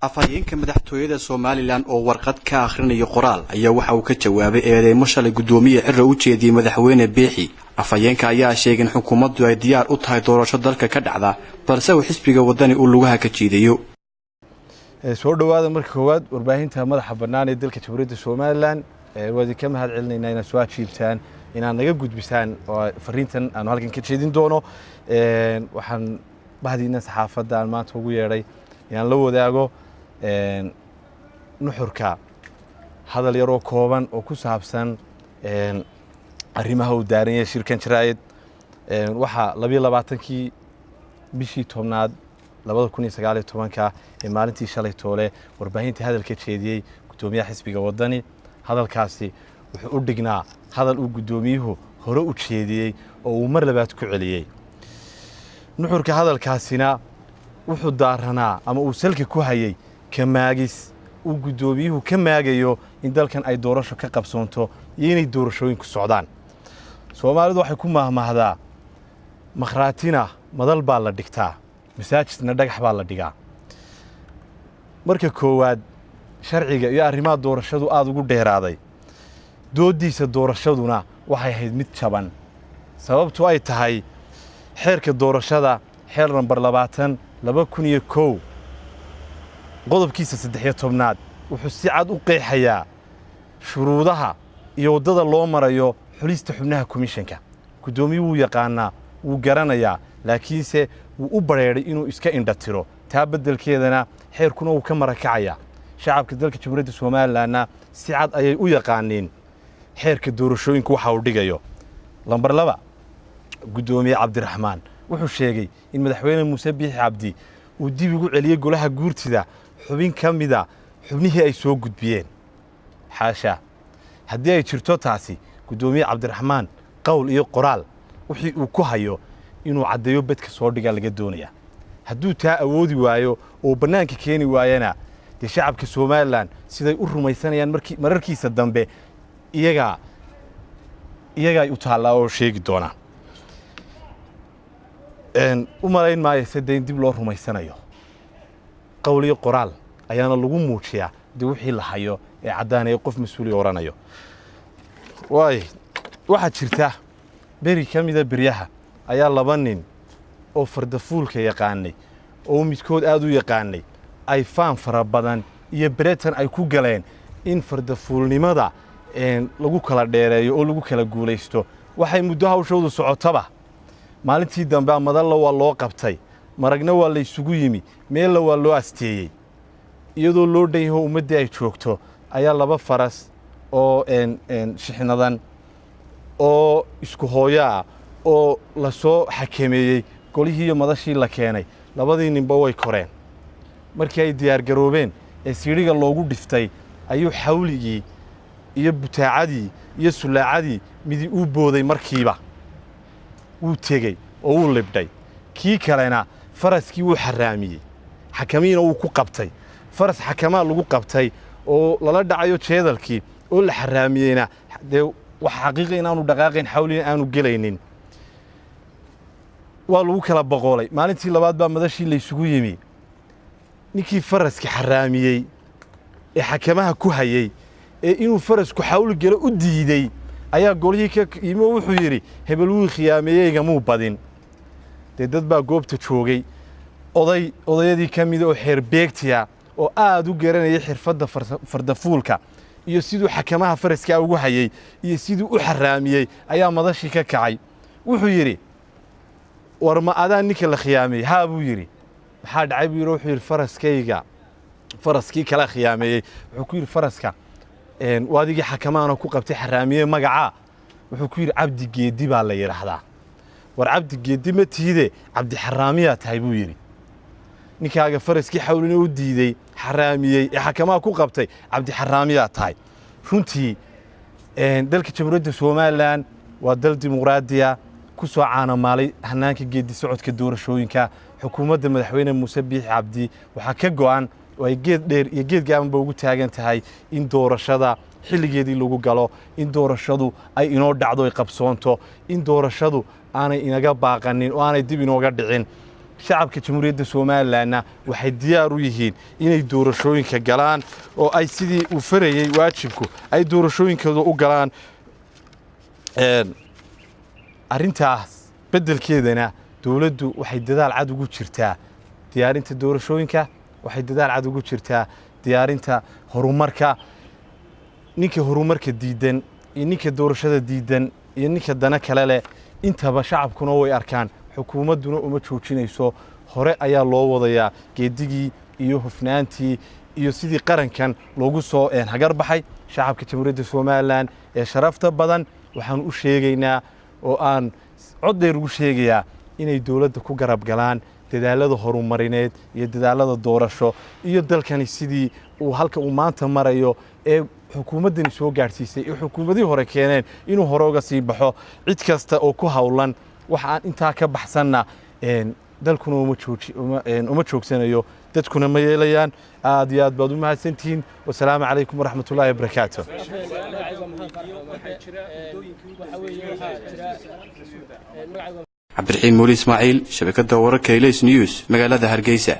Afhayeenka madaxtooyada Somaliland oo warqad ka akhrinayo qoraal ayaa waxa uu ka jawaabay eedeymo shalay guddoomiye Cirro u jeediyey madaxweyne Biixi. Afhayeenka ayaa sheegay in xukuumaddu ay diyaar u tahay doorasho dalka ka dhacda, balse uu xisbiga Wadani uu lugaha ka jiidayo. Soo dhowaada marka koowaad warbaahinta madaxa bannaan ee dalka Jamhuuriyadda Somaliland. Waa idinka mahad celinaynaa inaad soo ajiibtaan, inaad naga gudbisaan oo fariintan aanu halkan ka jeedin doono. Waxaan bahdiina saxaafadda aan maanta ugu yeedhay inaan la wadaago nuxurka hadal yaroo kooban oo ku saabsan arrimaha uu daaran yahay shirkan jaraa'id. Waxaa 22-kii bishii 10aad 2019-ka ee maalintii shalay toole warbaahinta hadalka jeediyey guddoomiyaha xisbiga Wadani. Hadalkaasi wuxuu u dhignaa hadal uu guddoomiyuhu hore u jeediyey oo uu mar labaad ku celiyey. Nuxurka hadalkaasina wuxuu daaranaa ama uu salka ku hayey ka maagis uu guddoomiyuhu ka maagayo in dalkan ay doorasho ka qabsoonto iyo inay doorashooyinku socdaan. Soomaalidu waxay ku mahmahdaa: makhraatina madal baa la dhigtaa, masaajidna dhagax baa la dhigaa. Marka koowaad, sharciga iyo arrimaha doorashadu aada ugu dheeraaday, dooddiisa doorashaduna waxay ahayd mid jaban, sababtu ay tahay xeerka doorashada, xeer nambar 20, 2001, qodobkiisa 13aad wuxuu si cad u qeexayaa shuruudaha iyo waddada loo marayo xulista xubnaha komishanka. Guddoomiyu wuu yaqaanaa, wuu garanayaa, laakiinse wuu u badrheedhay inuu iska indha tiro. Taa beddelkeedana xeerkuna wuu ka marakacayaa. Shacabka dalka Jamhuuriyadda Somalilandna si cad ayay u yaqaaniin xeerka doorashooyinku waxa uu dhigayo. Lambar 2, guddoomiye Cabdiraxmaan wuxuu sheegay in madaxweyne Muuse Biixi Cabdi uu dib ugu celiyey golaha guurtida xubin ka mida xubnihii ay soo gudbiyeen. Xaasha, haddii ay jirto taasi, guddoomiye Cabdiraxmaan qowl iyo qoraal wixii uu ku hayo inuu caddeeyo, bedka soo dhigaa laga doonaya. Hadduu taa awoodi waayo oo bannaanka keeni waayana, dee shacabka Somaliland siday u rumaysanayaan markii mararkiisa dambe iyagaa u taallaa oo sheegi doonaa. U malayn maayo se dee in dib loo rumaysanayo. Qowl iyo qoraal ayaana lagu muujiyaa dee wixii la hayo ee caddaanaya qof mas-uuliya odhanayo. Waay, waxaa jirta beri ka mida beryaha ayaa laba nin oo fardafuulka yaqaanay oo midkood aada u yaqaanay ay faan fara badan iyo beretan ay ku galeen in fardafuulnimada lagu kala dheereeyo oo lagu kala guulaysto. Waxay muddo hawshoodu socotaba, maalintii dambe madalla waa loo qabtay, maragna waa la isugu yimi, meella waa loo asteeyey. Iyadoo loo dhan yaho ummaddii ay joogto ayaa laba faras oo shixnadan oo isku hooyo ah oo lasoo xakameeyey golihii iyo madashii la keenay. Labadii ninba way koreen. Markii ay diyaargaroobeen ee siidhiga loogu dhiftay ayuu xawligii iyo butaacadii iyo sulaacadii midi uu booday, markiiba wuu tegey oo wuu libdhay. Kii kalena faraskii wuu xarraamiyey, xakamiina wuu ku qabtay. Faras xakamaa lagu qabtay oo lala dhacayo jeedalkii oo la xarraamiyeyna, dee waxa xaqiiqa inaanu dhaqaaqayn, xawlina aanu gelaynin. Waa lagu kala boqoolay. Maalintii labaad baa madashii laysugu yimi. Ninkii faraska xarraamiyey ee xakamaha ku hayey ee inuu farasku xawli gelo u diidey ayaa golihii ka yimi oo wuxuu yidhi: "Hebel wuu khiyaameeyey, igamuu badin." Dee dad baa goobta joogay. Oday odayadii ka mida oo xeer beegtiya oo aad u garanayay xirfadda fardafuulka iyo siduu xakamaha faraskaa ugu hayey iyo siduu u xarraamiyey ayaa madashii ka kacay. Wuxuu yidhi: "War, ma adaa ninka la khiyaameeyey?" "Haa," buu yidhi. "Maxaa dhacay?" buu yidhi. Wuxuu yidhi: "Faraskayga faraskii kala khiyaameeyey." Wuxuu ku yidhi: "Faraska waadigii xakamaana ku qabtay, xarraamiye, magacaa?" Wuxuu ku yidhi: "Cabdi Geeddi baa la yidhaahdaa." "War, Cabdi Geeddi ma tiide, Cabdi Xarraamiyaa tahay," buu yidhi. "Ninkaaga faraskii xawlina u diidey, xarraamiyey ee xakamaha ku qabtay, Cabdi Xarraamiyaa tahay." Runtii dalka Jamhuuriyadda Somaliland waa dal dimuqraadiya ku soo caanamaalay hanaanka geeddi socodka doorashooyinka. Xukuumadda madaxweyne Muuse Biixi Cabdi waxaa ka go'an oo ay geed dheer iyo geed gaabanba ugu taagan tahay in doorashada xilligeedii lagu galo, in doorashadu ay inoo dhacdo, ay qabsoonto, in doorashadu aanay inaga baaqanin oo aanay dib inooga dhicin. Shacabka Jamhuuriyadda Somalilanna waxay diyaar u yihiin inay doorashooyinka galaan oo ay sidii uu farayey waajibku ay doorashooyinkooda u galaan. Arrintaas beddelkeedana dowladdu waxay dadaal cad ugu jirtaa diyaarinta doorashooyinka, waxay dadaal cad ugu jirtaa diyaarinta horumarka. Ninka horumarka diidan iyo ninka doorashada diidan iyo ninka dana kale leh intaba shacabkuna way arkaan, xukuumadduna uma joojinayso. Hore ayaa loo wadayaa geedigii iyo hufnaantii iyo sidii qarankan loogu soo hagar baxay. Shacabka Jamhuuriyadda Somalilan ee sharafta badan waxaan u sheegaynaa oo aan cod dheer ugu sheegayaa inay dowladda ku garab galaan dadaalada horumarineed iyo dadaalada doorasho iyo dalkani sidii uu halka uu maanta marayo ee xukuumaddani soo gaadhsiisay ee xukuumadihii hore keeneen inuu hore uga sii baxo. Cid kasta oo ku howlan waxa aan intaa ka baxsanna, dalkuna uma joogsanayo, dadkuna ma yeelayaan. Aad iyo aad baad u mahadsantihiin. Wasalaamu calaykum waraxmat ullaahi wabarakaatu. Cabdiraxiim Muuli Ismaaciil, shabakadda wararka Ilays News, magaalada Hargeysa.